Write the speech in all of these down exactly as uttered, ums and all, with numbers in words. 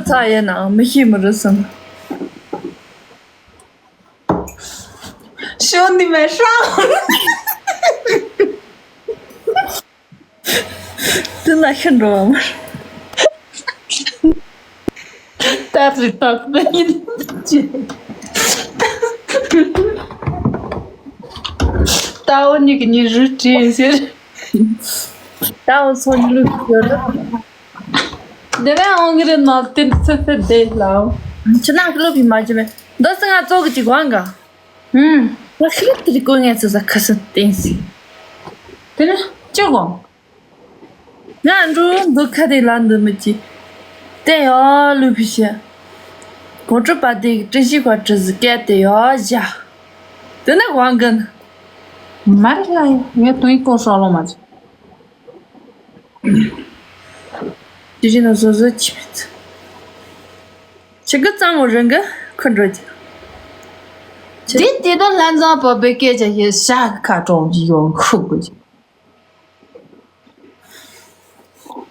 ཚ་ཡིན་ནའང་མི་ཤེས་མི་རུ་སོང་། ཤོ་འདི་མེད་ཧྲ། དེ་ན་ཤི་འགྲོ་བ་མ། ད་རེད་ད་ད་ཡིན་ཅི། ད་འོ་ཉིད་ཀྱི་ཉིད་རུ་བྲིས་ཟེར། ད་འོ་སོ་ཉིད་ལུགས་ཡོད་རེད། དེ་ནས་ཨང་གི་རེད་ནོ་དེ་ཚེ་ཚེ་བསྡད་ལ། ཁྱེད་རང་གི་སློབ་ཡིན་མ་བྱེད་མེད། འདི་སི་ང་ཙོག་གི་ཅིག་དབང་ག་ཧུམ། ང་ཤི་ལི་དེ་རི་ཀོ་ངས་ཚོ་ས་ཁ་སི་བསྟན་སི། དེ་ནི་ཅི་དགོངས། ང་འགྲོ་འདུག་ཁ་དེ་ལ་འདི་མི་ཅི། བསྟན་ཡོ་ལུ་ཕི་ཤི། གོ་ཁྲི་པ་དེ་གི་བཀྲ་ཤིས་ཁ་བཀྲ་ཟི་སྐད་དེ་ཡོ་བཞག་དེ་ནི་དབང་གི་ནི། མ་རེད་ལ་ཡོ་ངས་དོན་ཡིག་སྐོར་སྲོག་ལོ་མ་ཅི། དེ་རིང་ན་བཟོ་བཟོ་ཅི་མི་ཚེ། ཆི་གི་གཙང་བོ་རང་གི་ཁུ་འགྲོ་རྒྱུ། དེ་དེ་དང་ལྷན་འཛོམས་པ་བེ་སྐད་ཆ་ཞེས་ཤ་གི་ཁ་གྲོང་གི་ཡོང་ཁུག་གི།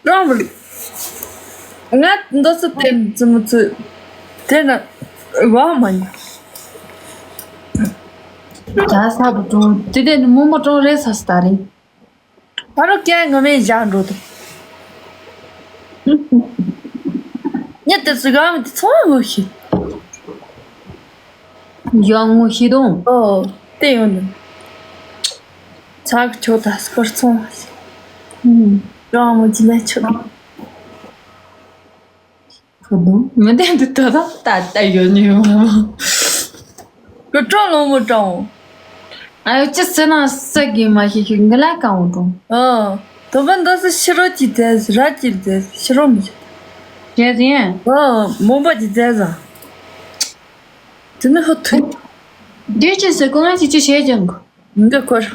རང་བར། ང་འདི་སུ་དེ་ཙི་མི་ཚུ་དེ་ན་བ་མ་ཉོ། ད་ས་བུ་གྲོང་དེ་དེ་ནི་མོ་མོ་གྲོང་རེད་ས་སི་ད་རིང་། ཕ་རོ་ཀྱང་ངོ་མས་བཞག་འགྲོ་དང་། ཉལ་དུ་སུ་གང་དུ་ཚོང་ངོ་ཤེས། ཡང་ངོ་ཤེས་དང་། ཨོ། དེ་ཡོང་ནི། ཚག་ཆོ་ད་སྐོར་ཚོང་བ་ཤེས། ཨུམ། རང་མོ་ཅི་ལས་ཆོ། ཁོ་དང་མི་ལྡན་དུ་ད་ད་ད་ད་ཡོད་ནི་ཡོད་མ་མོ། ཀུ་ཀྲོ་ལོ་མོ་ཀྲོ། ཨ་ཡོ་ཅི་སེ་ན་སེ་གི་མ་ཤེས་ཤེས་ངི་ལ་གང་འོང་ཀྲོ། ཨོ། དོ་བན་དོ་སི་ཤི་རོ་ཅི་ཏེ་ར་ཅི་ཏེ་ཤི་རོ་མི་ཤེས། ཡ་ཡ། ཨོ། མོ་པ་ཅི་ཏེ་ཟ། དེ་ནི་ཧོ་ཐུ། དེ་ཅི་སེ་ཀོ་ང་ཅི་ཅི་བྱེད་ཀྱང་གོ། འདི་ཁོར།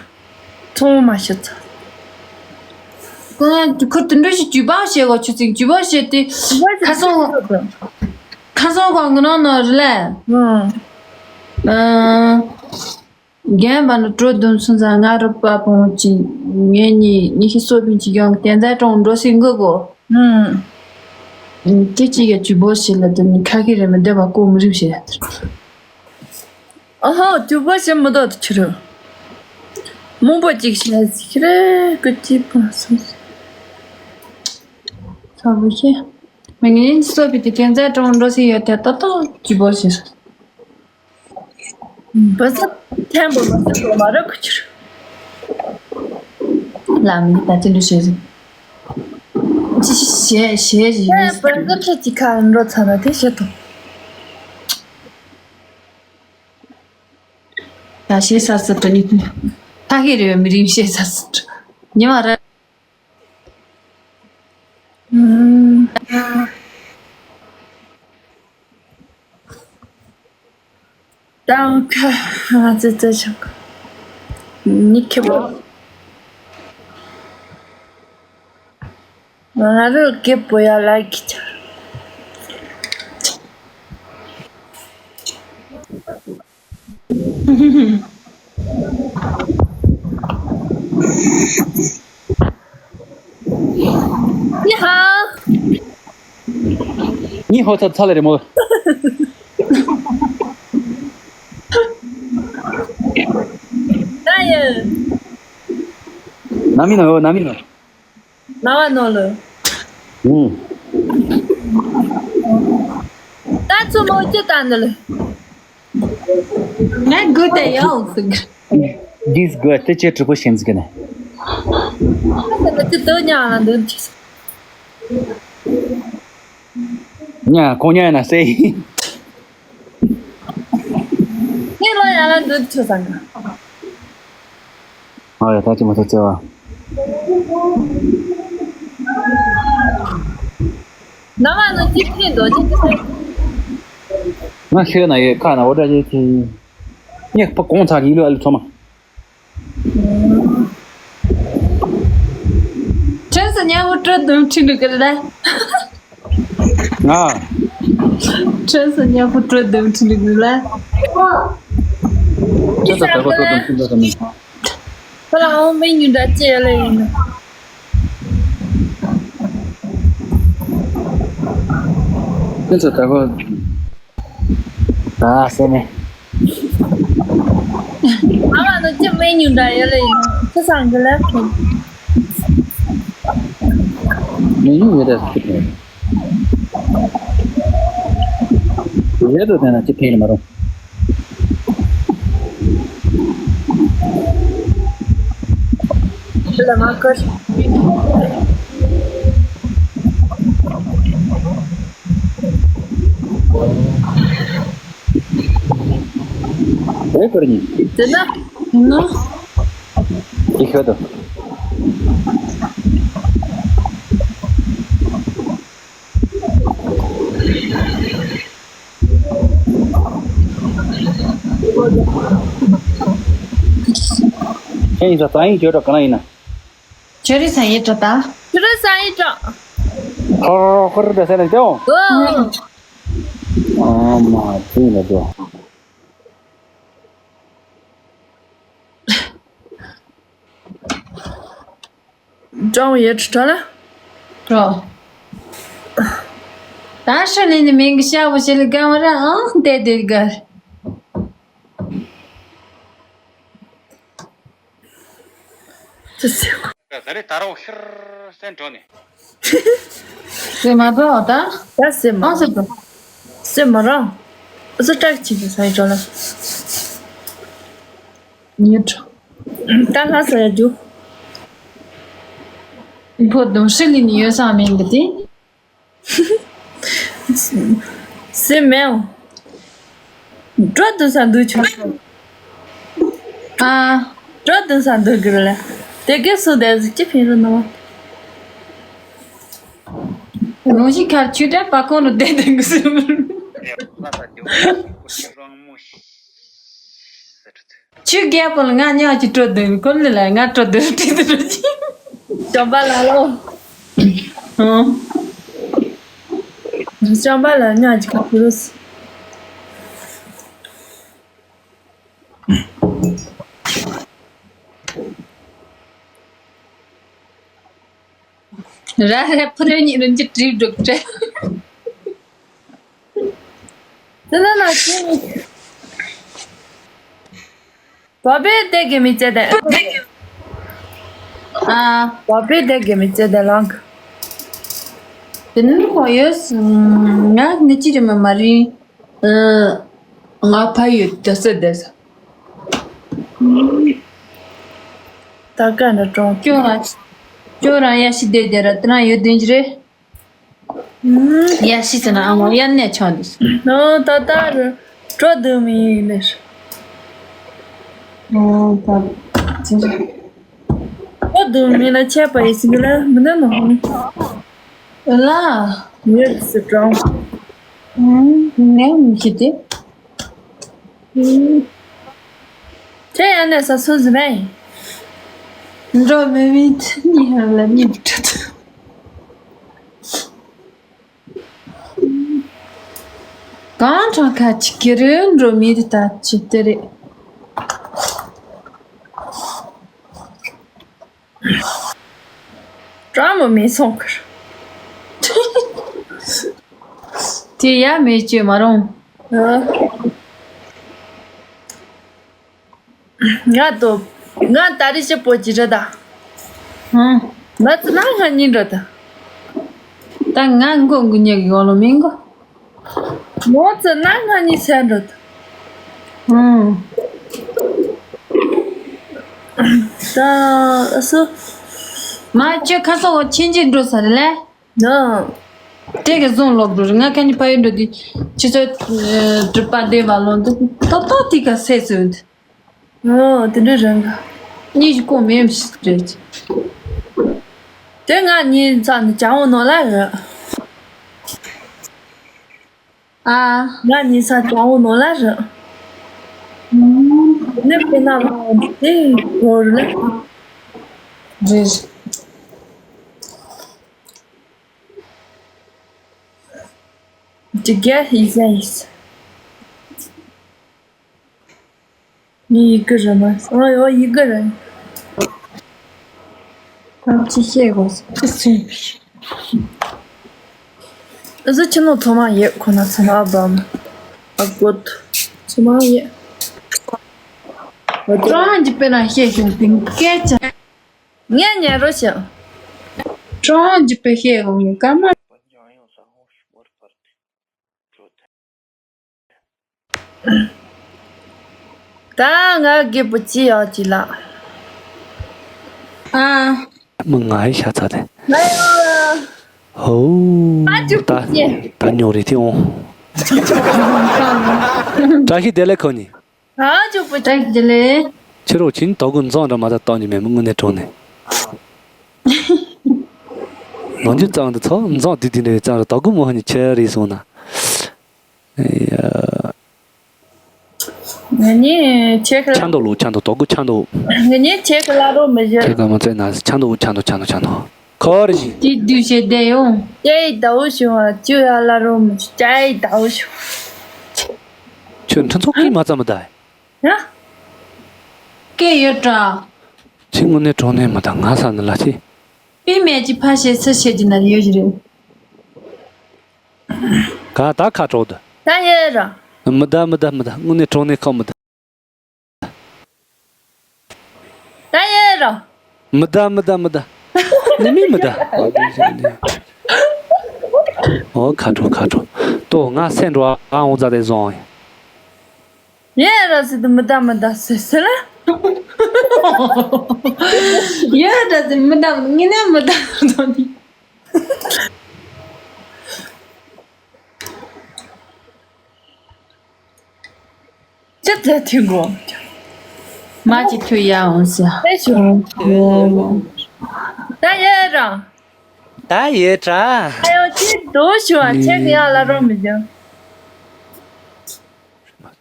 ཚོང་མ་ཤི་ཚ། ཁོ་ཁོ་དུད་འགྲོ་ཞིག་ཇུས་པ་བྱེད་གོ་ཆུ་ཚིགས་ཇུས་པ་བྱེད་དེ། ཁ་སང་། ཁ་སང་གོང་གི་ནང་ན་རེད་ལ། ཨང་། རྒན་པ་ནི་དྲོ་བདུན་སུན་ཚ་ང་རུ་པ་ཕོང་ཅིང་ངེད་གཉིས་ཉི་ཤུ་སོ་བདུན་གྱི་གྱང་གཏན་མཛད་གྲོང་འགྲོ་སྲིད་འགོ་གོ། ཨང་། དེ་གཅིག་གི་ཇུས་པ་བྱེད་ལ་དེ་ནི་ཁ་ཁེ་རེ་མི་བདེ་བ་ཀོ་མི་རིག་བྱེད། ཨ་ཧོ། ཇུས་པ་བྱེད་མི་འདོད་དུ་ཁྱེར། མང་པོ་ཅིག་བྱས་ཟིག་རེད་ཀི་ཅི་པ་སོང་ཟིག་ཚ་བོ་ཤེ། མི་ངན་གསོད་པའི་དེ་གན་ཚད་གྲོང་འགྲོ་སྲིད་ཡོད་དེ་ཏོ་ཏོ་ཇུས་པ་བྱེད། བུ་ཚ་ཐན་པོ་མ་ཚ་པོ་མ་རབ་ཀི་ཁྱེར། ལམ་ནི་ད་ཅི་འདྲ་བྱེད་ཟིག་ཅི་ཞིག་བྱས་བྱས་ཟིག་ཡིན། བུ་ཚ་ཁྲི་ཅི་ཁ་འགྲོ་ཚ་ན་དེ་བྱེད་དོ། ད་ཤེས་ས་སི་ཏུ་ནི། ཐ་ཧེ་རེ་བའི་མི་རིང་ཤེས་ས་སི་ཏུ། ཉི་མ་ར། ད་ཁ་ང་ཙི་ཙི་ཆག་ནི་ཁེ་བོ། ང་རུ་ཀེ་པོ་ཡ་ལ་ཁི་ཆ། ནི་ཧ། ནི་ཧོ་ཚ་ཚ་ལ་རེ་མོ། ད་ཡ། ན་མི་ནོ་ན་མི་ནོ། ན་བ་ནོ་ལོ། ཨུ། ད་ཚོ་མོ་ཅི་ད་ནི་ལོ། ང་དགོས་དེ་ཡང་ཟིག This good དེ་ཅི་གྲི་པོ་ཤེས་ཟིག་ནས། ད་ཅི་དོ་ཉ་ལ་འདུག་ཅི། ཉ་ཁོ་ཉ་ན་སེ། ངས་ལོ་ཡ་ལ་འདུག་ཆོ་ས་ང་། ཨ་ཡ་ད་ཅི་མ་ཐུབ་ཚེ་བ། ནམ་ནོ་ཅི་ཕིན་དོ་ཅི་ཅི་ཟེར། ང་ཤོད་ན་ཡོད་ཁ་ན་འོ་འདྲ་ཅི་ཅི། ངས་ཕ་གོང་ཚ་གི་ལོ་ཨ་ལི་ཚོ་མ། ཁྲེན་སི་ཉ་བུ་སྤྲོད་དུམ་ཁྲི་ལུག་གི་ལ། ང་། ཁྲེན་སི་ཉ་བུ་སྤྲོད་དུམ་ཁྲི་ལུག་གི་ལ། ཁྲེན་སི་ད་གོ་སྤྲོད་དུམ་ཁྲི་ལུག་གི་ལ། ཁོ་ལ་འོང་མི་ཉུང་འདྲ་ཅི་ཡ་ལ་ཡིན་ན། ཁྱེད་ཚོ་ད་གོ། ད་སེ་མེ། ཨ་མ་ནི་ཅི་མེ་ཉུང་འདྲ་ཡོད་ལེ། ཁྱི་སང་གི་ལེ། མེ་ཉུང་ཡོད་ད་ཅི་ཕན། ཡོད་དོ་དེ་ན་ཅི་ཕན་ལ་མ་རུང་། ལ་མ་ཀར། ཨེ་ཀར་ནི། དེ་ན། ན། ཅི་ཤོད་དོ། ཁྱེད་ཡིན་ས་ཙང་ཡིན་བརྗོད་འགྲོ་གང་ཡིན་ན། ཁྱོད་རི་ས་ཡིན་འགྲོ་ད། ཁྱོད་རི་ས་ཡིན་འགྲོ། ཧོར་ཧོར་དེ་ས་ནས་ཏེའོ། ཨོ། ཨ་མ་ཙི་ལ་འགྲོ། ཀྲང་ཡེ་ཁྲི་ཁྲ་ལ། ཀྲོ། ད་ཧྲི་ལི་ནི་མིང་གི་ཤ་བོ་ཞི་ལི་གང་བ་ར་ཨང་དེ་དེ་གར། ཙི་ཙི། ད་རེ་ད་རོ་ཤིར་སེན་འགྲོ་ནས། སེ་མ་འགྲོ་ད། ད་སེ་མ། ཨང་སེ་འགྲོ། སེ་མ་རང་། ཨ་ཙི་ཀྲག་ཅིག་གི་ས་ཡི་འགྲོ་ལ། ཉིད། ད་ལྷ་ས་ཡ་རྒྱུ། ཕོ་དུང་ཧྲི་ལི་ནི་ཡོད་ས་མིན་གི་དེ། སེ་མེའོ། འགྲོ་དུ་ས་འདུག་ཆོག་ཨ། འགྲོ་དུ་ས་འདུག་གི་རེད་ལ། དེ་གས་སུ་དེ་ཟིག་ཅི་ཕན་རུ་ནོ། རང་བཞིན་ཁར་ཆུ་དྲ་པ་ཁོང་རུ་བསྡད་དུ་གི་སུ། ཆུ་རྒྱལ་པོ་ལ་ང་ཉག་ཅིག་སྤྲོད་འདུག་ཁོ་ལ་ལ་ང་སྤྲོད་འདུག་བྲིས་འདུག་ཅི། བྱམས་པ་ལ་ལོ། ཨང་། བྱམས་པ་ལ་ཉག་ཅིག་ཁ་ཁུ་རུ། ར་ར་ཕུ་རེ་ཉི་རུ་འཇི་བྲིས་འདུག་ཅེ། དེ་ན་ན་ཅི། བ་པའི་དེ་གི་མི་ཚེ་དེ། ཨ། བ་པའི་དེ་གི་མི་ཚེ་དེ་ལང་། དེ་ནི་ཁོ་ཡོད། ང་ནི་ཅི་རེད་མ་མ་རིང་། ང་ཕ་ཡོད་དེ་ས་དེ་ས། ད་ག་འདྲ་གྲོང་ཁྱོད་རང་། ཁྱོད་རང་ཡ་ཤི་དེ་དེ་ར་དེ་རང་ཡོད་དེ་འཇི་རེད། ཡ་ཤི་ཟེར་ན་ཨ་མ་ཡར་ནས་ཆགས་འདུག་ཨོ་ད་ལྟ་རུ་འགྲོ་འདུག་མི་ཡིན་ལེ། ཨོ་ད་ཅི་རེད། འགྲོ་འདུག་མི་ལ་ཆད་པ་ཡིན་ཟིན་ལ་མི་ན་ནོ། ལ། ཡོད་སི་ཀྲང་། ནས་མི་ཤི་དེ། ཁྱེད་ཡང་ནས་ས་སུ་ཟི་མེ། འགྲོ་མི་མི་ཚེ་ནི་ཧ་ལ་ནི་ཁྲ་ཐུ། གང་དྲང་ཁ་ཅིག་གི་རེད་འགྲོ་མི་དེ་ད་ཅི་དེ་རེད། ཀྲང་མོ་མི་སོང་ཁར། དེ་ཡ་མེད་ཅེས་མ་རུང་། ཨ། ང་དོ། ང་ད་རེ་ཞིབ་པོ་ཅི་རེད་ད། ཧང་། ང་ཙི་ན་ང་གཉིས་འགྲོ་ད། ད་ང་མགོ་མགོ་ཉག་གི་འོ་ལོ་མིན་གོ། ང་ཙི་ན་ང་གཉིས་སེ་འགྲོ་ད། ཧང་། ད་སུ། མ་ཁྱོད་ཁ་སང་འོ་ཆིན་ཅི་འགྲོ་ས་རེད་ལེ། ནོ། དེ་ག་བཟུང་ལོག་འགྲོ་རེད། ང་ཁ་ཉི་ཕ་ཡུལ་འགྲོ་དུས་ཁྱེད་ཚོ་གྲུབ་པ་བདེ་བ་ལོན་འདུག་ཏོག་ཏོག་དེ་ག་སེ་སོན། ཨོ་དེ་འདྲ་རང་ག་གཉིས་ཀྱི་ཀོ་མེམ་ཞིག་རེད། དེ་ང་གཉིས་ཚ་ནི་ཅང་འོ་ནོ་ལ་རེད། ཨ། ང་གཉིས་ཚ་ཅང་འོ་ནོ་ལ་རེད། ནི་པེ་ན་ལ་དེ་གོ་རེད། རེད། Together is nice. ངའི་ཡི་གེ་རེད་མ། ཨོ་ཨོ་ཡི་གེ་རེད། ད་ཅི་བཤད་དགོས་སོ། ང་ཚོ་ཁྱིམ་ནང་ཚང་མ་ཡོད། ཁོ་ན་ཚང་མ་བམ། ཨ་གོད། ཚང་མ་ཡོད། ཀྲང་གི་དཔེ་ན་བཤད་བྱུང་དེ་སྐད་ཆ། ངས་ཉན་རོགས་བྱེད། ཀྲང་གི་དཔེ་བཤད་འོང་ནས་སྐར་མ། ད་ང་རྒད་པོ་ཅི་ཡག་ཅི་ལགས། ཨ། མི་ང་ཡི་ཤ་ཚ་དེ། ང་ཡང་། ཧོ། ཨ་ཅོ་ད་ཀུ་ཅི། ད་ཉོ་རེ་དེ་འོང་། བཀྲ་ཤིས་བདེ་ལེགས་ཁོ་ནི། ཨ་ཅོ་པུ་ཅི་བདེ་ལེགས། ཁྱེད་རོགས་ཁྱིན་དོ་གུ་འཛོང་འདྲ་མ་ད་བཏང་ཉི་མེད་མི་དངོས་གནས་གྲོང་ནས། ནང་རྒྱུ་གཙང་དུ་ཚོ་འཛོང་དུས་དུས་འདྲ་བའི་གཙང་རུ་དོ་གུ་མོ་ཧ་ནི་ཁྱེད་རེད་སོང་ན། ཡ། ང་གཉིས་ཁྱེད་ཀྱི་ཆ་འདུག་ལོ་ཆ་འདུག་དོ་གུ་ཆ་འདུག་ང་གཉིས་ཁྱེད་ཀྱི་བླ་རོགས་མི་བཞི། ཁྱེད་ཀྱི་མ་ཚད་ན་ཆ་འདུག་ཆ་འདུག་ཆ་འདུག་ཆ་འདུག་ཁོ་རེ་ཞིག་དེ་དུས་བྱེད་བསྡད་ཡོང་། ཅེ་ཡི་ཟླ་བོ་བྱུང་བ་ཅུ་ཡ་བླ་རོགས་མི་བཞི་ཅེ་ཡི་ཟླ་བོ་བྱུང་། ཁྱོད་ཁྲི་ཚོ་སྐད་མ་ཙམ་མི་ད། ཡ། སྐད་ཡོད་དྲ། ཁྱེད་དངོས་གནས་གྲོང་ནས་མི་ད་ང་ས་ནི་ལ་ཅི། པི་མེད་ཀྱི་ཕ་ཤེས་སུ་བྱེད་ཀྱི་ན་ཡོད་ཀྱི་རེད། ག་ད་ཁ་གྲོགས་དུ། ད་ཡོད་ར། མི་ད་མི་ད་མི་ད་དངོས་གནས་གྲོང་ནས་ཁ་མི་ད། ད་ཡོད་ར། མི་ད་མི་ད་མི་ད། ནི་མི་མི་ད། ཨོ་ཁ་གྲོགས་ཁ་གྲོགས། ཏོ་ང་སེམས་འགྲོ་ཨ་འོང་ཙ་དེ་བཟུང་། ཡོད་ར་ཟེར་དུ་མི་ད་མི་ད་ཟེར་ཟེར་ལ། ཡོད་ར་ཟེར་མི་ད་ངི་ནས་མི་ད་དོ་ནི། ཅི་ཚེ་ཐུན་གོ། མ་ཅི་ཐུ་ཡ་འོང་ཟེར། ཨེ་ཤོ། ད་ཡོད་ར། ད་ཡོད་ར། ཨ་ཡོ་ཅི་དོ་ཤོ་ཨ་ཁྱེད་ཀྱི་ཡང་ལ་རོ་མི་འཇང་།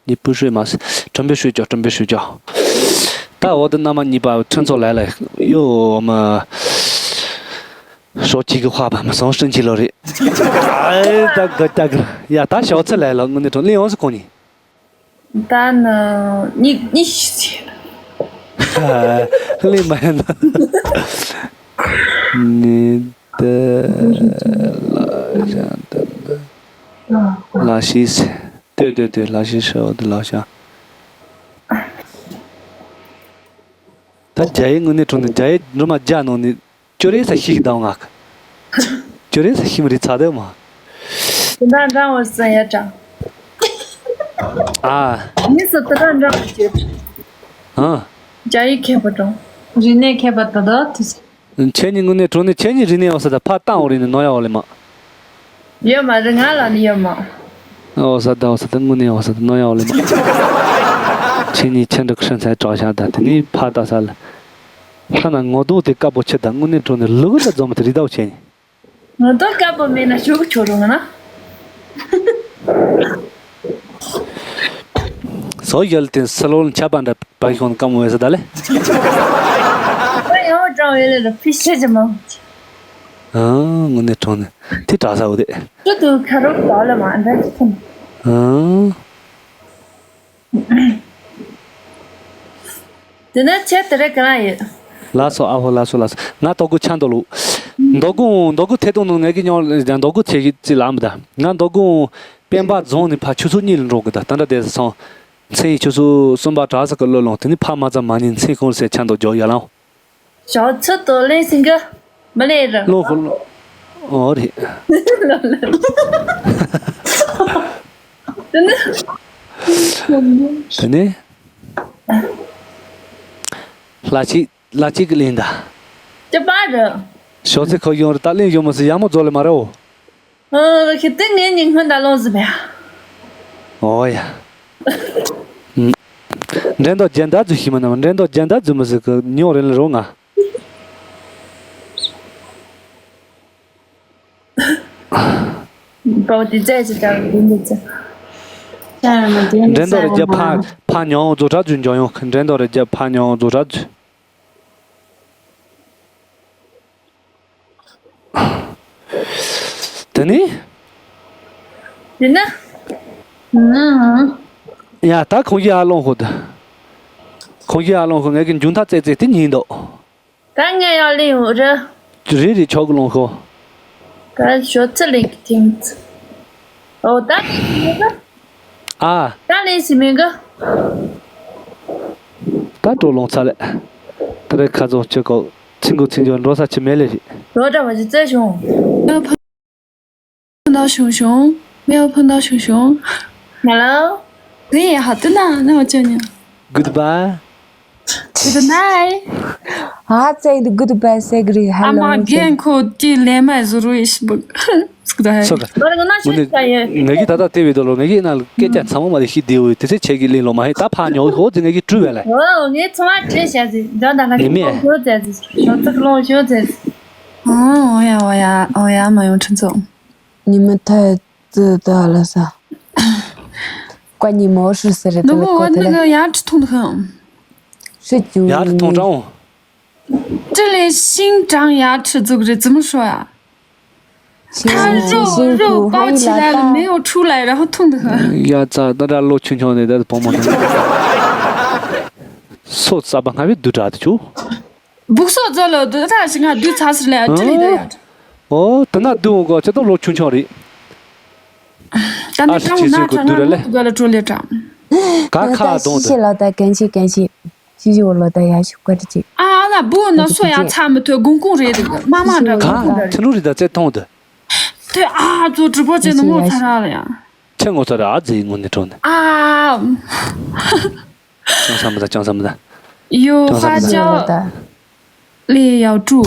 ཉི་པུ་ཧྲུའི་མ་སི། ཁྲིམས་པའི་ཧྲུའི་ཅོ་ཁྲིམས་པའི་ཧྲུའི་ཅོ། ད་འོ་དེ་རྣམ་པ་གཉིས་པ་ཁྲིམས་ཚོགས་ལས་ལ་ཡོ་མ། ཤོག་གཅིག་གི་ཧྭ་པ་མི་སོང་སྲིན་གྱི་ལོ་རེད། ཨེ་ད་ག་ད་ག་ཡ་ད་ཤོག་ཚེ་ལས་ལ་དངོས་གནས་གྲོང་ལེན་ཡོང་སི་གོ་ནི། ད་ནི་གཉིས་གཉིས་ཤིག་ཚེ། ལེ་མ་ཡིན་ན། ནི་ད་ལ་ཞང་ད་ལ་ཤིས། ལྟོས་ལྟོས་ལྟོས་ལ་ཤིས་ཧྲ་འོ་དེ་ལ་ཞང་། ད་རྒྱ་ཡིག་དངོས་གནས་གྲོང་ནས་རྒྱ་ཡིག་འགྲོ་མ་རྒྱ་ནང་ནས་ཅོ་རེ་ས་ཤིག་དང་ང་། ཅོ་རེ་ས་ཤིམ་རི་ཚ་དེ་མ། དེ་འདྲ་འདྲ་བ་ཟེར་ཡ་དྲ། ཨ། མི་སུ་དེ་འདྲ་འདྲ་བ་ཅེ། ཨ། རྒྱ་ཡིག་མཁས་པ་དང་། རིག་གནས་མཁས་པ་ད་ད་དུ་ཟེར། ཁྱེད་གཉིས་དངོས་གནས་གྲོང་ནས་ཁྱེད་གཉིས་རིག་གནས་ཡོད་ས་ད་ཕ་བཏང་འོ་རིག་གནས་ནོ་ཡ་འོ་ལེ་མ། ཡོད་མ་རེད་ང་ལ་ནི་ཡོད་མ། འོ་ས་ད་འོ་ས་ད་དངོས་གནས་འོ་ས་ད་ནོ་ཡ་འོ་ལེ་མ། ཁྱེད་གཉིས་ཁྱེད་འདྲ་ཁྲིམས་ཚད་དྲག་ཤག་ད་དེ་ནི་ཕ་ད་ས་ལ། ཐ་ན་ངོ་དོག་དེ་དཀར་པོ་ཆེ་ད་དངོས་གནས་གྲོང་ནས་ལུག་ལ་འཛོམས་དེ་རི་དྭགས་ཆེ་ནི། ངོ་དོག་དཀར་པོ་མེད་ན་ཞུ་གི་ཆོག་རུང་ང་ན། སོ་ཡལ་ཏེ་སི་ལོ་ལ་ཆ་པ་འདྲ་པ་ཤོང་ཀ་མོ་ཡོད་ས་ད་ལེ། ཨ་ཡང་བ་ཀྲང་ཡོད་ལེ་ར་ཕི་ཤེ་ཅི་མང་། ཨ་དངོས་གནས་གྲོང་ནས་དེ་དྲག་ས་འོ་དེ། ཅི་དུ་ཁ་རོག་ཏོ་ལ་མ་འདྲ་ཅི་ཐུམ། ཨ། དེ་ནས་ཁྱེད་དེ་རེད་ག་རང་ཡོད། ལགས་སོ་ཨ་ཧོ་ལགས་སོ་ལགས་སོ། ང་དོ་དགོང་ཆ་འདོགས་ལུགས། མདོ་དགོང་མདོ་དགོང་ཐད་གཏོང་ནང་ངས་ཀྱི་ཉོ་ལ་མདོ་དགོང་ཆེ་གི་ཅི་ལ་མི་ད། ང་མདོ་དགོང་སྤེན་པ་རྫོང་ནས་ཕ་ཆུ་ཚོད་གཉིས་ལ་འགྲོ་གི་ད་ད་འདྲ་བསྡད་སོང་། མཚན་ཡི་ཆུ་ཚོད་གསུམ་པ་དྲག་ས་གི་ལོ་ལོང་དེ་ནས་ཕ་མ་ཙམ་མ་ཉིན་མཚན་ཁོང་ཟེར་ཆ་འདོགས་རྒྱོ་ཡ་ལང་། ཞའོ་ཚུ་དོ་ལེན་སིང་གི་མི་ལེ་ར། ལོ་ཧོ་ལོ། ཨོ་རེད། དེ་ནས། དེ་ནས། ལ་ཅིག་ལ་ཅིག་གི་ལེན་ད། ཅི་པ་ར། ཞའོ་ཚེ་ཁོ་ཡོང་ར་ད་ལེན་ཡོང་མི་སྲིད་ཡ་མོ་རྫོགས་ལེ་མ་ར་འོ། ཨ་ཁི་ཏི་ངའི་ཉིན་སྔོན་ད་ལོང་ཟི་བས། ཨོ་ཡ། འགྲན་ཟླ་རྒྱན་ད་རྫུ་ཤི་མ་ན་འགྲན་ཟླ་རྒྱན་ད་རྫུ་མི་ཟི་གི་ཉོ་རེ་ལ་རོ་ང་། པའོ་དེ་ཙེ་ཙེ་ཙེ་དེ་འདི་ཙེ། འགྲན་ཟླ་རེ་རྒྱ་ཕ་ཕ་ཉོ་རྫུ་དྲག་རྫུ་འཇོ་ཡོང་འགྲན་ཟླ་རེ་རྒྱ་ཕ་ཉོ་རྫུ་དྲག་རྫུ། དེ་ནི། དེ་ན། ཡ་ད་ཁོང་གིས་ཨ་ལོང་ཧོ་ད། ཁོང་གིས་ཨ་ལོང་ཧོ་ངས་ཀྱི་མཇུག་མཐའ་རྩེ་རྩེ་དེ་ཉིན་འདུག་ད་ངས་ཡང་ལེན་ཡོང་རེད། རེད་རེད་ཆོག་གི་ལོང་ཧོ། ད་ཞོ་ཚི་ལེན་གི་ཐེངས། ཨོ་ད་ལས་ཞིག་མེད་གི་ཨ། ད་ལས་ཞིག་མེད་གི་ད་འགྲོ་ལོང་ཚ་ལས། ད་རེས་ཁ་རྫོང་སྤྱི་ཁོག་ཚིང་གུ་ཚིང་ཇོ་འགྲོ་ས་ཆི་མེད་ལས་རེད། ལོ་འདྲ་བ་ཞིག་བཙལ་བྱུང་། ཕུན་ཐང་ཞུ་བྱུང་། མེའོ་ཕུན་ཐང་ཞུ་བྱུང་། Hello། 你也好的呢，那我叫你。 Goodbye。 Good night。 ཨ་ཙེ་འདི་good bye ཟེར་གི་རེད། ཨ་མ་རྒན་ཁོ་ཀྱི་ལས་མ་བཟོ་རུ་ཡིས་བུ། སུ་ད་ཧེ། སོ་ག་ང་ན་ངུ་ནི་ཤོད་ཡ་ཡོད། ངེད་ཀྱི་ད་ལྟ་དེ་བས་དོ་ལོ་ངེད་ཀྱི་ན་སྐད་ཆ་ཚང་མ་མ་དེ་ཤི་དེ་འོ་དེ་ཚེ་ཆེ་གི་ལིན་ལོ་མ་ཧེ་ད་ཕ་ཉོ་ཧོ་དེ་ངེད་ཀྱི་བྲུ་བས་ལ། ཨོ་ངས་ཚང་མ་བྲིས་བྱ་ཟིན་ཇོ་ད་ང་ནི་ངེད་མེད། ཀོང་ཞོ་ཙེ་ཟིན་ཞོ་ཙག་ལོང་ཞོ་ཙེ་ཟིན། ཨོ་ཡ་ཨོ་ཡ་ཨོ་ཡ་མ་ཡོང་ཁྲིན་ཚོགས། 你们太自大了撒。怪你没事似的，那么我那个牙齿痛得很。是就 ཡར་ཐོང་དྲང་། 这里新长牙齿，这个是怎么说呀？他肉肉包起来了，没有出来，然后痛得很。ཡ་ཙ་ད་ར་ལོ་ཆུང་ཆུང་ནས་ད་བོ་མོ་ནས། སོ་ཙ་པ་ང་བའི་དུ་དྲག་ཏུ་ཆུ། སྦུག་སོགས་རྫོགས་ལ་སྡུག་ཐག་ཞིག་ང་སྡུག་ཚ་ཟེར་ལ་ཡ་ཅི་ལི་ད་ཡ། ཨོ་དེ་ན་སྡུག་འོང་གོ་ཁྱེད་ད་ལོ་ཆུང་ཆུང་རེད། ད་ནི་ཨ་ཧྲི་ཀྲང་ཆེ་ན་ཆུ་གོ་ཁྲང་སྡུག་ར་ན་ལེ། སྡུག་ལ་ཀྲོ་ལེ་ཀྲང་། ག་ཁ་ད་གདོང་ཤི་དུ། ཤི་ལ་ད་གན་ཆི་གན་ཆི། ཤི་ཤི་འོ་ལོ་ད་ཡ་ཤི་ཀ་ཏི་ཅི། ཨ་ཨ་ན་བུ་ན་སོ་ཡ་ཚ་མི་ཐོས་གུང་གུང་རེད་འདུག་མ་མ་འདྲ་གུང་གུང་འདྲ་ག་རེད། ཁྱི་ནུ་རི་ད་ཙེ་ཐོང་དུ། ཐོས་ཨ་ཙོ་གྲི་པོ་ཅེ་ནི་མོ་ཚ་ར་ལ་ཡ། ཁྱེད་ངོ་ཚ་ར་ཨ་ཙི་ངོ་ནི་གྲོ་ནི། ཨ། ཅང་ས་མི་ད་ཅང་ས་མི་ད། 有花椒。 里咬住，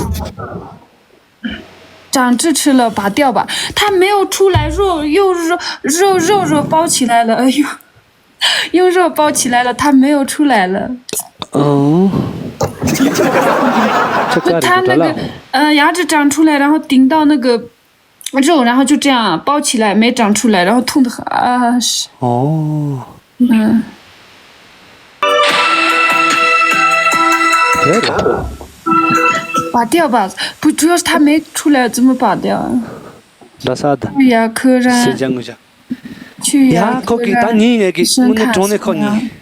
长智齿了，拔掉吧。它没有出来，肉又肉肉肉肉包起来了，又又肉包起来了，它没有出来了。哦，这家里不着了。它那个呃牙齿长出来，然后顶到那个肉，然后就这样包起来，没长出来，然后痛得很啊。是哦。 嗯。别的。拔掉吧，不，主要是它没出来，怎么拔掉啊？ ར་ས་ད། 去牙科啊。 སེ་ཅང་ངུ་ཅང་། 去牙科啊。 ཡ་ཁོ་གི་ད་ཉིན་ངེད་ཀྱི་དངོས་གནས་གྲོང་ནས་ཁོ་ཉིན།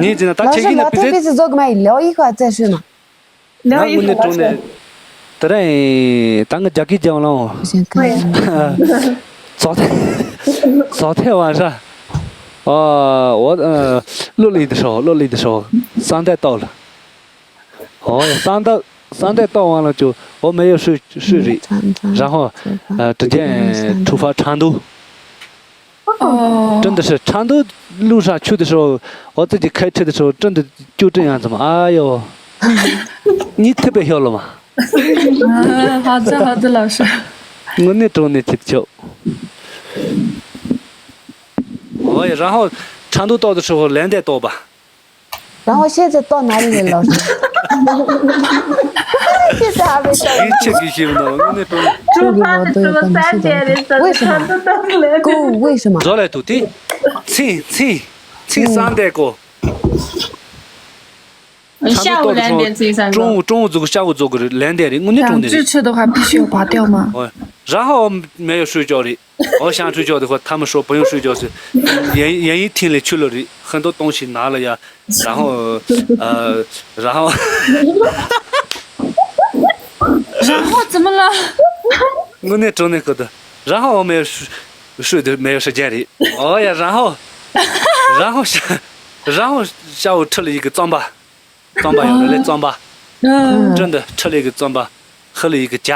ཉིན་ཅི་ན་ད་ཁྱེད་ཀྱི་ན་པི་ཙེ། 老师，老师，这边是做个嘛，聊一会儿再睡嘛。 ད་དངོས་གནས་གྲོང་ནས། ད་རེད་ད་ང་རྒྱ་སྐད་རྒྱག་ལང་། 先看一下。 ཙོག་ཐེ། ཙོག་ཐེ་བ་ར། ཨ་འོ། བློ་ལི་དི་ཧྲོ་བློ་ལི་དི་ཧྲོ། སང་ཏེ་ཏོ་ལ། ཨོ་ཡ་སང་ཏེ་སང་ཏེ་ཏོ་བང་ལ་ཅུ། ཨོ་མེ་ཡོ་ཧྲུ་ཧྲུ་རི། རང་ཧོ། ཨ་དྲི་ཅན་ཁྲུ་ཧྥ་ཁྲང་དུ། ཨོ། ཀྲིན་དི་ཧྲི་ཁྲང་དུ་ལུ་ཧྲ་ཆུ་དི་ཧྲོ། ཨོ་ཙི་ཅི་ཁའི་ཁྲི་དི་ཧྲོ་ཀྲིན་དི་ཅུ་ཀྲིན་ཡང་ཙམ་ཨ་ཡོ། ཉི་ཐི་པེ་ཧྱོ་ལོ་མ། 啊，好的，好的，老师。 དངོས་གནས་གྲོང་ནས་ཁྱེད་ཆོག་ཨོ་ཡ་རང་ཧོ། ཁྲང་དུ་ཏོག་དི་ཧྲོ་ལན་དེ་ཏོག་པ། 然后现在到哪里了，老师？现在还没到。 ཁྱེད་ཆེ་གི་ཤེས་མི་འདུག་དངོས་གནས་གྲོང་ནས། 这个矛盾有关系的。为什么？ ཀོ་为什么？ ཛོ་ལེ་ཏུ་ཏི། ཚིང་ཚིང་། ཚིང་སང་ཏེ་ཀོ། ཤ་བོ་ལན་དེ་ཚིང་སང་ཀོ། ཀྲོང་ཀྲོང་ཟུག་ཤ་བོ་ཟུག་གི་ལན་དེ་རེད་དངོས་གནས་གྲོང་ནས་རེད། ཅི་ཆེ་དོ་ཧ་པི་ཤོ་བ་ཏེའོ་མ། ཨོ། ར་ཧོ་མེ་ཡོ་ཧྲུ་ཅོ་རེད། ཨོ་ཤང་ཧྲུ་ཅོ་དེ་ཁོ་ཐ་མི་ཧྲོ་བུ་ཡོ་ཧྲུ་ཅོ་སི། ཡན་ཡན་ཡི་ཐིང་ལེ་ཆུ་ལོ་རེད། ཧན་དོ་ཏོང་ཤི་ན་ལ་ཡ། ར་ཧོ། ཨ། ར་ཧོ། 然后怎么了？ དངོས་གནས་གྲོང་ནས་ཁོ་དོ། ར་ཧོ་མེ་ཧྲུ་དེ་མེ་ཧྲུ་ཅན་རེད། ཨོ་ཡ་ར་ཧོ། ར་ཧོ་ཤ་ར་ཧོ་ཤ་བོ་ཁྲི་ལ་ཡི་གི་རྩམ་པ། རྩམ་པ་ཡོད་རེད་ལེ་རྩམ་པ། ཀྲིན་དི་ཁྲི་ལ་ཡི་གི་རྩམ་པ། ཧི་ལ་ཡི་གི་ཇ།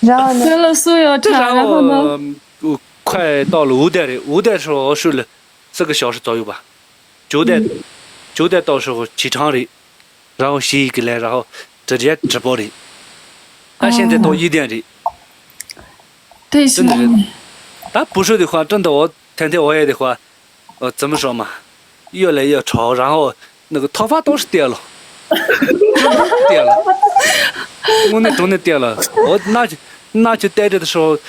ར་ཧོ་ནི། ཁྲི་ལ་སུ་ཡོད་ཁྲ་ར་ཧོ་མ། ཁོའི་ཏོག་ལ་འུ་དེ་རེད་འུ་དེ་ཧྲུ་ཧོ་ཧྲུ་ལ། སི་གི་ཞོ་ཧྲི་ཙོ་ཡོད་པ། ཇོ་དེ། ཇོ་དེ་ཏོག་ཧྲུ་ཧོ་ཆི་ཁྲང་རེད། ར་ཧོ་ཤི་ཡི་གི་ལན་ར་ཧོ་དྲི་རྒྱ་དྲི་པོ་རེད། ད་ཤེས་ཏེ་ཏོག་ཡི་དན་རེད། དེ་ཤི་ནི་རེད། ད་བུ་ཧྲུ་དེ་ཁོ་ཀྲིན་དི་འོ་ཐན་ཐེ་འོ་ཡེ་དེ་ཁོ། ཨོ་ཙི་མི་ཧྲོ་མ། གཡོ་ལེ་གཡོ་ཁྲོ་རང་ཧོ། ནི་གི་ཐོ་ཧྥ་ཏོག་ཧྲི་ཏེ་ལོ། ཏེ་ལོ། དངོས་གནས་དྲང་གནས་ཏེ་ལོ། འོ་ན་ཆུ་ན་ཆུ་ཏེ་ཏེ་ཧྲོ།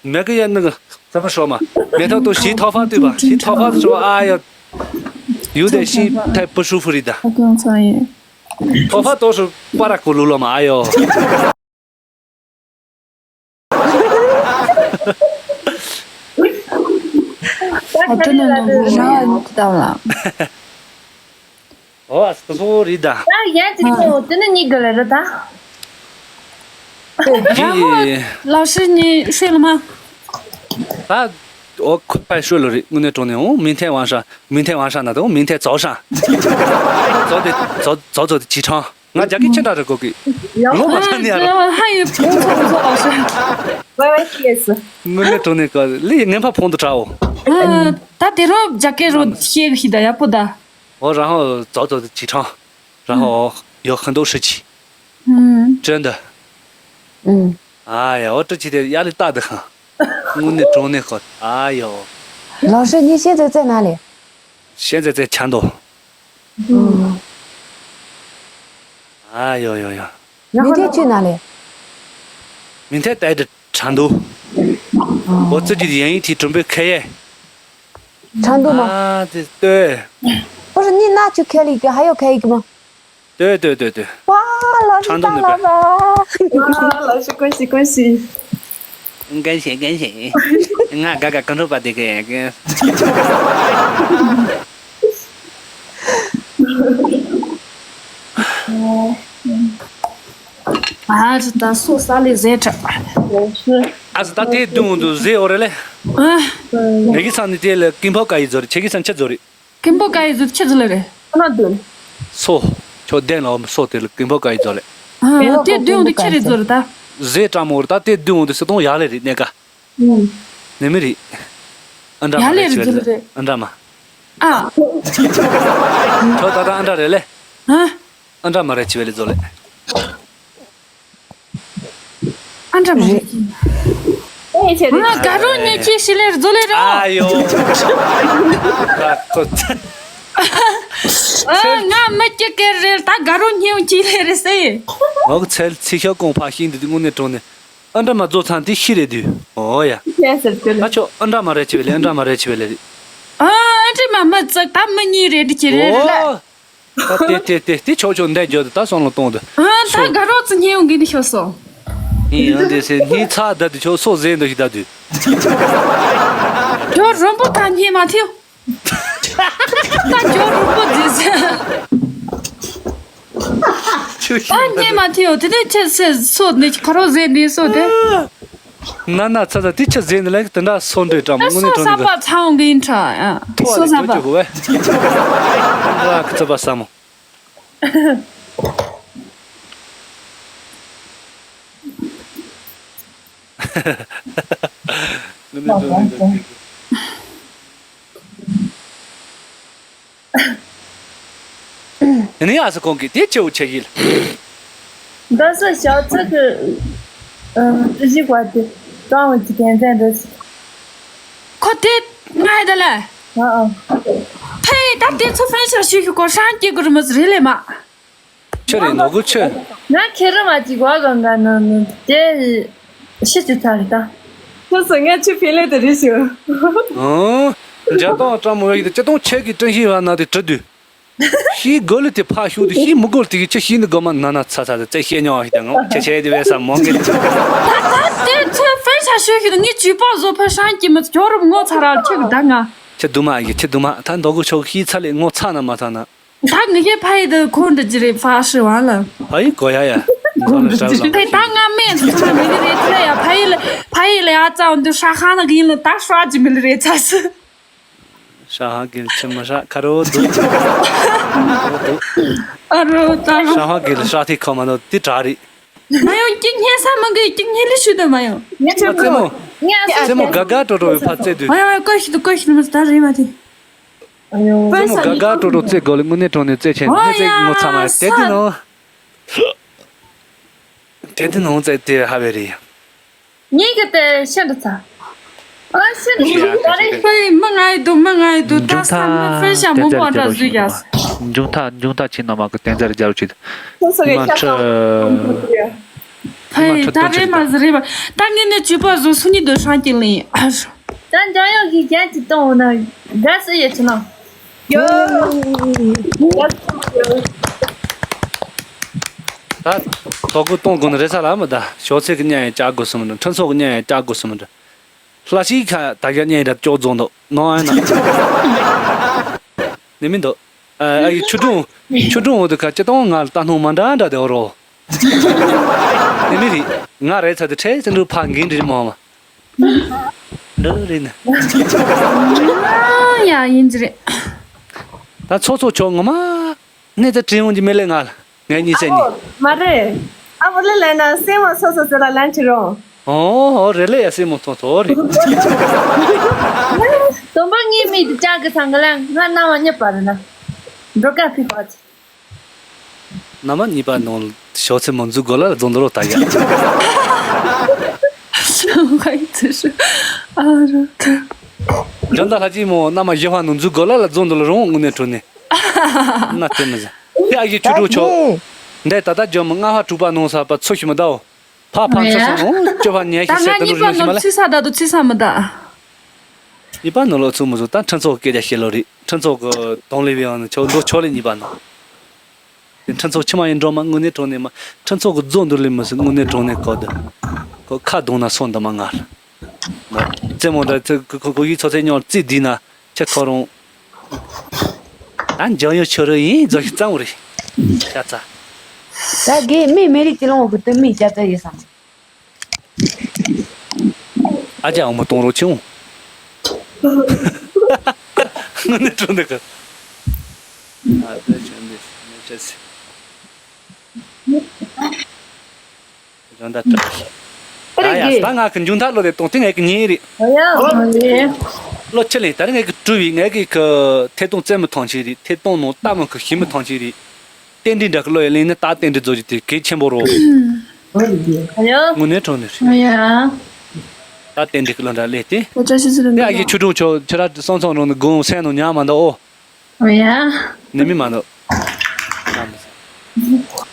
མེ་གི་ཡ་ནི་གི་ཙི་མི་ཧྲོ་མ། མེ་ཐོག་ཏུ་ཞི་ཐོ་ཧྥ་ཏུས་པ་ཞི་ཐོ་ཧྥ་ཧྲོ་ཨ་ཡ། ཡུ་དེ་ཞི་ཐེ་པུ་ཧྲུ་ཧྥུ་རི་ད། ཐོ་ཧྥ་ཏོག་ཧྲི་པ་ར་ཀུ་ལུ་ལོ་མ་ཨ་ཡོ། ཨ་ཏི་ན་ན་བུ་ར་ཡུ་ཀུ་ཏ་ལ། ཨོ་ཨ་སི་ཏུ་སོ་རི་ད། ད་ཡན་ཅིག་ཏུ་དེ་ནི་གཉིས་དགུ་ལ་རི་ད། ད་ 然后老师你睡了吗？ ད་འོ་ཁོ་ཕར་ཤོད་ལོ་རེད། དངོས་གནས་དྲང་གནས། འོ་明天晚上། 明天晚上 ན་དང་། 明天早上། 早点早早早点起床。 ང་རྒྱ་སྐད་ཅི་འདྲ་རེད་གོ་གི། ཡང་ངོ་མ་ཚ་ནི་ཨ་ར། 汉语不错不错，老师。 Y Y T S。 དངོས་གནས་དྲང་གནས་གོ་ལི་ངན་ཕ་ཕོང་དུ་དྲའོ། ད་དེ་རོ་རྒྱ་སྐད་རོ་ཤེས་གི་ཤི་ད་ཡག་པོ་ད། 我然后早早的起床，然后有很多事情。 嗯。 真的。 嗯。 哎呀，我这几天压力大得很。 དངོས་གནས་དྲང་གནས་གོ། 哎呦。 老师，你现在在哪里？ 现在在成都。 嗯。 哎呦呦呦。 明天去哪里？ 明天待着成都。 我自己的演艺体准备开业。 成都吗？ 啊，对对。 不是，你那就开了一个，还要开一个吗？ 对对对对。 哇，老师大老板！ 啊，老师恭喜恭喜！ 感谢感谢。 ང་དགའ་དགའ་གང་འཕྲོ་པ་དེ་ག་ག་ཨ་ཙི་ད་སོ་ས་ལས་ཟས་དྲག་ཨ་ཙི་ད་དེ་དུང་དུ་ཟས་འོ་རེ་ལེ། ཨ། ངེད་ཀྱི་ས་ནི་དེ་ལ་ཀིང་ཕོ་ཀ་ཡི་ཛོ་རེ། ཁྱེད་ཀྱི་ས་ནི་ཆི་ཛོ་རེ། ཀིང་ཕོ་ཀ་ཡི་ཛོ་ཆི་ཛོ་ལེ་རེ། ཨ་ན་དུ། སོ། ཁྱོད་བདེན་ལ་སོ་དེ་ལ་ཀིང་ཕོ་ཀ་ཡི་ཛོ་ལེ། ཨ་དེ་དུང་དུ་ཁྱེད་རེ་ཛོ་རེ་ད། ཟས་དྲག་མོ་རེ་ད་དེ་དུང་དུ་སི་སྟོང་ཡག་ལེ་རེ་གནས་ཀ་ནི་མི་རེད། ཨ་འདྲ་མ་ཡ་ལེ་རེད་རེ་ཅི་ཟེར་རེད། ཨ་འདྲ་མ། ཨ། ཁྱོད་ད་ལྟ་ཨ་འདྲ་རེད་ལེ། ཨ། ཨ་འདྲ་མ་རེད་ཅི་བས་ལེ་ཛོ་ལེ། ཨ་འདྲ་མ་རེད་ཅི། ཨེ་ཆེ་རེད། ང་དགའ་རོགས་ཉེ་ཁྱི་ཞི་ལེར་ཛོ་ལེ་རོ། ཨ་ཡོ། ཨ་ང་མི་སྐྱི་ཀེར་རེད་ད་དགའ་རོགས་ཉེ་ཁྱི་ལེ་རེད་སེ། ངག་ཚལ་ཚི་ཤ་ཀོང་ཕ་ཤིང་འདི་དངོས་གནས་དྲང་གནས། ཨ་འདྲ་མ་ཛོ་ཚང་དེ་ཤི་རེད་དུས། ཨོ་ཡ། ཁྱེད་ཟེར་ཁྱོད་ལ། ཨ་ཆོ་ཨ་འདྲ་མ་རེད་ཆེ་བས་ལེ། ཨ་འདྲ་མ་རེད་ཆེ་བས་ལེ་རེད། ཨ་ཨ་འདྲ་མ་མ་ཙག་ད་མི་གཉིས་རེད་དུ་ཁྱེད་རེད་ལ། ཨོ། ད་དེ་དེ་དེ་དེ་ཆོ་ཆོ་འདས་འཇོག་དུ་ད་སོང་ལ་གཏོང་དུ། ཨ་ད་དགའ་རོགས་ཚུ་ཉེ་ཡོང་གི་ནི་ཤོ་སོ། ཨིན་ཨ་དེ་སེ་ནི་ཚ་ད་དུ་ཆོ་སོ་ཟེན་དུ་ཤི་ད་དུ། ཁྱོད་རོན་པོ་ད་ཉེ་མ་ཐེའོ། ད་ཇོ་རུ་པོ་ཛི་ཟེར། ད་ཉེ་མ་ཐེའོ་དེ་ནས་ཁྱེད་སེ་སོ་ནི་ཁ་རོ་ཟེར་ནི་སོ་དེ། ན་ན་ཚ་ཚ་དེ་ཆ་ཟེར་ནི་ལ་དེ་འདྲ་སོ་འདྲེ་དྲང་མོ་དངོས་གནས་སོ་ས་དྲང་ནི་པ་ཚ་འོང་གི་ཡིན་ཁྲ་ཡ། ཐོ་སོ་ས་པ། ལ་ཁ་ཚ་པ་ས་མོ། དངོས་གནས་དྲང་གནས་ཀྱི། ཡིན་ཡ་སི་ཁོང་གིས་དེ་ཆེའུ་ཆེ་ཡིལ། འདི་སུ་ཞའོ་ཙི་གི། ཨ་ཏི་ཞི་བ་དེ་ཀྲང་བ་ཅི་གན་ཙན་རེད། ཁོ་དེ་ང་ཡི་ད་ལ། ཨ་ཨ། ཕེ་ད་དེ་ཚོ་ཧྥན་ཤ་ཤུ་ཤུ་ཁོ་ཧྲང་སྐྱེ་གི་རུ་མི་རི་ལེ་མ། ཆི་རེད་ནོ་གུ་ཆི། ང་ཁེ་རི་མ་ཅིག་བ་གང་ག་ནོ་ནོ་དེ་ཤི་ཅི་ཚ་རེད་ད། ཁྱོད་སུ་ངས་ཆི་ཕི་ལེ་དེ་རེད་ཞུ། ཨོ། འཇའ་ཏོང་ཀྲང་མོ་ཡིག་དེ་ཅི་ཏོང་ཆེ་གི་ཀྲིན་ཤི་བ་ན་དེ་གྲི་དུས། ཤི་གོ་ལི་དེ་ཕ་ཤུ་དེ་ཤི་མི་གོ་ལི་དེ་གི་ཆི་ཤི་ནི་གོ་མ་ན་ན་ཚ་ཚ་དེ་ཚེ་ཤེས་ཉོ་བ་ཞིག་དང་ངོ་ཆེ་ཆེ་དེ་བས་ས་མོ་གི། ད་ད་དེ་ཚོ་ཧྥན་ཤ་ཤུ་ཤུ་དེ་ངས་ཇུས་པ་བཟོ་ཕ་ཧྲང་གི་མི་ཚོ་རུ་ངོ་ཚ་ར་ཆི་གི་ད་ང་། ཆི་དུ་མ་ཡི་ཆི་དུ་མ་ད་མདོ་གུ་ཆོག་ཤི་ཚ་ལེ་ངོ་ཚ་ན་མ་ཚ་ན། ད་ངི་ཧེ་ཕ་ཡི་དུ་ཁོང་འདི་ཅི་རེད་ཕ་ཧྲི་བ་ལ། ཕ་ཡི་གོ་ཡ་ཡ། ཁོང་འདི་ཅི་རེད། ད་ང་མེད་ཚུལ་མི་ལི་རེད་ཚུལ་ཡ་ཕ་ཡི་ལ་ཕ་ཡི་ལ་ཡ་ཙའོ་འདི་ཧྲ་ཧ་ན་གིན་ལ་ད་ཧྲ་ཅི་མི་ལི་རེད་ཚ་སི། ཧྲ་ཧ་གིན་ཆི་མི་ཧྲ་ཁ་རོ་དུ། ཨ་རོ་ད་རོ། ཧྲ་ཧ་གིན་ཧྲ་ཐི་ཁོ་མ་ནོ་དི་དྲ་རི། མ་ཡོང་ཀི་ཉེ་ས་མི་གི་ཀི་ཉེ་ལི་ཤུ་དུ་མ་ཡོང་། ཉེ་ཆ་ཙེ་མོ། ཙེ་མོ་ག་ག་ཏྲོ་ཏྲོ་བི་ཕ་ཙེ་དུ། མ་ཡོང་ཡ་ཀོ་ཤི་དུ་ཀོ་ཤི་དུ་མི་ད་རི་མ་ཐི། ཨ་ཡོ། ཙེ་མོ་ག་ག་ཏྲོ་ཏྲོ་ཙེ་གོ་ལི་དངོས་གནས་དྲང་གནས་ཙེ་ཆེན་ནི་ཙེ་ངོ་ཚ་མ་ཡ་དེ་དེ་ནོ། དེ་དེ་ནོ་ཙེ་དེ་ཧ་བེ་རི། ངེད་ཀྱི་དེ་ཤིན་ཏུ་ཚ། ཨ་ཤིན་ཏུ་ཤིན་ཏུ་ད་རེ་ཕེ་མི་ང་ཡི་དུ་མི་ང་ཡི་དུ་ད་ས་མི་ཕེ་ཤ་མོ་མོ་འདྲ་ཟུག་ཡ། འབྱུང་ཐག་འབྱུང་ཐག་ཆེ་ན་མ་གི་བསྟན་རྩར་རྒྱལ་ཆེ། སོ་སོ་གི་ཁྱབ་ཁོང་ཁོང་ཁོང་ཁོང་། ཕའི་ད་རེས་མ་ཟི་རེད་པ། ད་ངས་ནི་བྱིས་པ་བཟོ་སུ་ཉིད་དུ་ཧྲང་གི་ལིང་ཨ་རུ། ད་འཇམ་དབྱངས་ཀྱིས་རྒྱན་གྱི་གཏོང་འོ་ན་དགའ་སུ་ཡོད་ཆུ་ནང་། ཡོ། ད་དོ་ཀུ་གཏོང་དགོས་ནི་རེད་ས་ལ་མི་ད་ཞོག་ཚེ་གི་ཉན་ཡང་བཅག་དགོས་སུ་མི་འདྲ་ཁྲིན་ཚོགས་གི་ཉན་ཡང་བཅག་དགོས་སུ་མི་འདྲ། ལྷ་ཞིག་ཁ་ད་ག་ཉན་རབ་ཅོག་རྫོང་དོ་ནོ་ཨ་ན། ནི་མི་འདུག་ཨ་ཡི་ཆུ་དྲུང་། ཆུ་དྲུང་འོ་དུ་ཁ་ཅི་གཏོང་ང་ལ་ལྟ་སྣང་མ་འདྲ་འདྲ་དེ་འོ་རོ། ནི་མི་རེད། ང་རེད་ཚ་དེ་ཁྲེ་ཚན་འགྲུལ་ཕ་འགན་འདྲི་མོ་མ། འདི་རེད་ནི། ཡ་ཡིན་གྱི་རེད། ད་ཚོགས་གཙོ་ཆོག་ངོ་མ། གནས་ཚུལ་དྲན་ཡོང་གི་མེད་ལེ་ང་ལ། ངའི་གཉིས་ཆ་གཉིས། མ་རེད། ཨ་བོ་ལེ་ལེ་ན་སེ་མ་སོ་སོ་ཟེར་ལ་ལན་ཁྲི་རོང་། ཨོ་ཨོ་རེད་ལེ་ཡ་སེ་མོ་ཐོང་ཐོ་རེད། དོམ་པ་ངའི་མིག་དེ་ལྕགས་ཀྱི་ཚང་གི་ལན་ང་རྣ་བ་གཉིས་པ་རེད་ན། འགྲོ་ཀ་ཕི་པ་ཅི། རྣམ་པ་གཉིས་པ་ནང་ཞོགས་ཚེ་མོ་འཛུལ་དགོས་ལ་རྫོང་འདི་རོ་ད་ཡ། ཁ་ཡི་ཚེ་ཧྲི། ཨ་རོ་ད། འཇོན་ད་ལྷ་ཅི་མོ་རྣམ་པ་བཞི་པ་ནང་འཛུལ་དགོས་ལ་ལ་རྫོང་འདི་ལ་རོང་དངོས་གནས་དྲོ་ནས། ན་དེ་མི་ཟ། དེ་ཨ་ཡི་ཆུ་དྲུག་ཆོག་འདས་ད་ལྟ་ཇོ་མོ་ལྔ་པ་དྲུག་པ་ནང་ས་པ་ཚོ་ཞིག་མི་ཟླའོ། ཕ་ཕ་ཚ་ཚ་ནང་བཅུ་པ་ཉལ་ཞིག་ད་ཟེར་ད་ངའི་ནུ་པ་རུ་ཞིག་མ་ནོར་ལ། ཚི་ས་ད་དུ་ཚི་ས་མི་ད། གཉིས་པ་ནོར་ལོ་ཚུགས་མི་ཚུགས་ད་ཁྲིམས་ཚོགས་སྐད་ཆ་བཤད་ལོ་རེད། ཁྲིམས་ཚོགས་ཀྱི་དོན་ལས་པའི་ཡང་ཆོག་འགྲོ་ཆོག་ལས་གཉིས་པ་ནོར། དེ་ཁྲིམས་ཚོགས་ཕྱི་མ་ཡིན་འགྲོ་མ་དངོས་གནས་གྲོང་ནས་མ་ཁྲིམས་ཚོགས་ཀྱི་རྫོང་འདུར་ལས་མི་སྲིད་དངོས་གནས་གྲོང་ནས་གོ་ད། ཁོ་ཁ་གདོང་ན་སོང་འདི་མ་ང་ལ། རྩེད་མོ་འདྲ་ཚེ་ཁོ་ཁོ་ཁོ་ཡིག་ཚོ་ཚེ་ཉོར་རྩིས་བསྡུས་ན་ཁྱེད་ཁོ་རང་། ད་འཇང་ཡོ་ཆོ་རུ་ཡིན་རྫོགས་ཤིག་གཙང་བོ་རེད། ཤ་ཚ། ད་དགེ་མི་མེ་རི་ཅི་ལོང་གི་དུ་མི་ཅ་ཚ་ཡོད་སམ། ཨ་ཅག་འོ་མ་གཏོང་རོགས་བྱུང་། དངོས་གནས་གྲོང་འདི་ག་ཨ་ད་ཆོ་འདི་ནས་བྱས་སི། རང་ད་ད་ད་ཡ་ད་ང་གི་མཇུག་མཐའ་ལོ་དེ་གཏོང་དེ་ངས་ཀྱི་ཉིན་རེད། ཨོ་ཡ་ཨོ་ཡེ། ལོ་ཆེ་ལེ་ད་རེ་ངས་ཀྱི་གྲུ་བི་ངས་ཀྱི་གི་ཐད་གཏོང་རྩེད་མོ་ཐང་ཆེ་རེད། ཐད་གཏོང་ནང་ལྟ་མོ་གི་ཞིམ་མོ་ཐང་ཆེ་རེད། རྟེན་འབྲེལ་འདྲ་གི་ལོ་ཡ་ལེན་ནི་ད་རྟེན་འབྲེལ་རྫོགས་ཀྱི་དེ་གལ་ཆེན་པོ་རོ། ཨོ་ཡ། དངོས་གནས་གྲོང་ནས་རེད། ཨོ་ཡ། ད་རྟེན་འབྲེལ་གི་ལོ་འདྲ་ལས་ཏེ། ཨོ་ཅག་ཤི་ཚུ་རེད་ཨ་ཡི་ཆུ་དྲུང་ཆོ་ཁྱེད་ར་སོང་ཚོང་རོང་ནི་དགོང་སེང་ནོ་ཉག་མ་འདའ་ཨོ། ཨོ་ཡ། ནི་མི་མ་འདའ།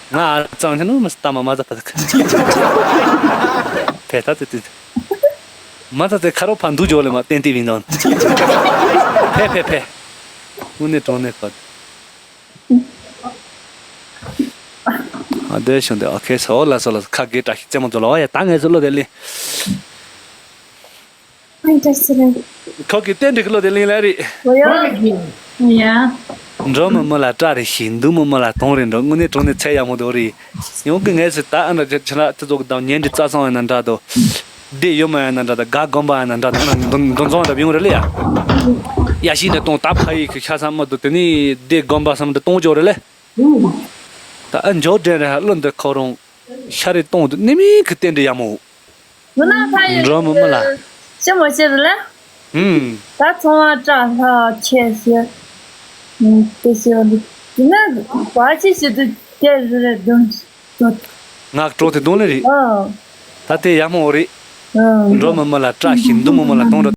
ང་ཨ་ཙང་ཆ་ནོ་མི་སྟ་མ་མ་ཛ་ཕ་ཁ། ཕེ་ད་ཏི་ཏི། མ་ཛ་ཙེ་ཁ་རོ་ཕ་འདུ་ཇོ་ལེ་མ་ཏན་ཏི་བིན་དོན། ཕེ་ཕེ་ཕེ། དངོས་གནས་གྲོང་ནས་གོ། ཨ་དེ་བྱུང་དེ་ཨོ་ཁེ་སོ་ལ་སོ་ལ་ཁ་གེ་བཀྲ་ཤིས་རྩེད་མོ་འཛོལ་ལ་ཨོ་ཡ་ད་ངས་སུ་བློ་དེ་ལི། ཨ་བཀྲ་ཤིས་རེད། ཁོ་གི་རྟེན་འབྲེལ་གི་བློ་དེ་ལི་ལ་རེད། ཨོ་ཡ། ཡ། འགྲོ་མི་མི་ལ་སྐྲ་རེ་ཞིག་འདུག་མི་མི་ལ་དོང་རེ་འགྲོ་དངོས་གནས་གྲོང་ནས་ཚད་ཡག་མོ་དོ་རེད། ཡོང་གི་ངས་སུ་ད་ཨ་འདྲ་ཆ་ཆ་ལ་ཚེ་ཚོགས་གི་དང་ཉན་འདྲི་རྩ་སང་ཡ་ན་འདྲ་དོ། སྡེ་ཡོད་མ་ཡ་ན་འདྲ་དང་དགའ་དགོན་པ་ཡ་ན་འདྲ་དང་ཨ་ན་འདུ་འདུ་འཛོམས་འདྲ་ཡོང་རེད་ལ་ཡ། ཡ་ཤི་འདྲ་གཏོང་ད་ཕ་ཡི་གི་ཤ་ས་མ་དུ་དེ་ནི་སྡེ་དགོན་པ་སམ་འདྲ་གཏོང་འཇོག་རེད་ལེ། ད་ཨ་འཇོག་འདྲེན་རེ་ཧ་བློ་འདི་ཁོ་རང་ཤ་རེ་གཏོང་དུ་ནི་མི་གི་རྟེན་འབྲེལ་ཡ་མོ། མི་ན་ཕ་ཡི་འགྲོ་མི་མི་ལ། ཤི་མོ་ཤི་རེད་ལེ། ཧུམ། ད་ཚོང་བ་བཀྲ་ལྷ་ཁྱེད་ཤི། དེ་ཤི་བ་འདི་ན་བ་ཆི་ཤི་དུ་དེ་རེ་རེ་དུང་དུ། ངག་གྲོགས་དེ་གདོང་ལེ་རེད། ཨ། ད་དེ་ཡ་མོ་རེད། ཨ། འགྲོ་མི་མི་ལ་བཀྲ་ཤིས་འདུག་མི་མི་ལ་གཏོང་འགྲོ།